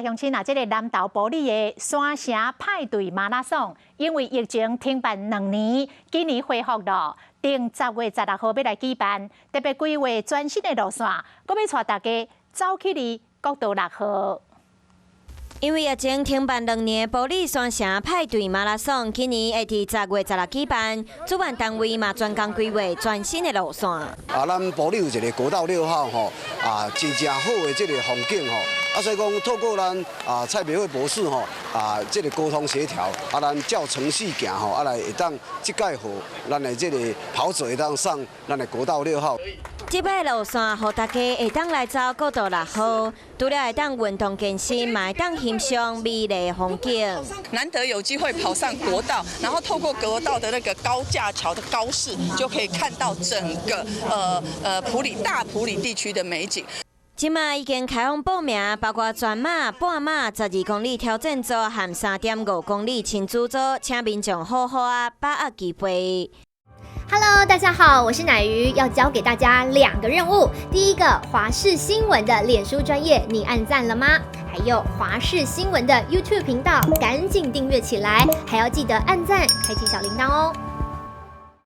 來鄉親啊，這个南投埔里的山城派對馬拉松，因為疫情停辦2年，今年恢復咯，定10月16號欲來舉辦，特別規劃全新的路線，閣欲帶大家走去哩國道六號。因為疫情停辦兩年，埔里山城派對馬拉松今年會佇十月十六舉辦，主辦單位嘛專工規劃全新的路線。啊，咱埔里有一个國道六號吼，啊，真正好的這个風景吼，啊，所以講透過咱啊蔡培慧博士吼，啊，這个溝通協調，啊，咱照程序行吼，啊來會當這屆予咱的這个跑者會當上咱的國道六號。這擺路線，予大家會當來走國道六號，除了會當運動健身，嘛會當欣賞美麗風景。難得有機會跑上國道，然後透過國道的那個高架橋的高視，就可以看到整個埔里大埔里地區的美景。這馬已經開放報名，包括全馬、半馬、12公里挑戰組和3.5公里親子組，請民眾好好啊把握機會。 Hello，大家好，我是乃瑜，要交給大家兩個任務。第一個，華視新聞的臉書專頁，你按讚了嗎？還有華視新聞的 YouTube 頻道，趕緊訂閱起來，還要記得按讚，開啟小鈴鐺哦。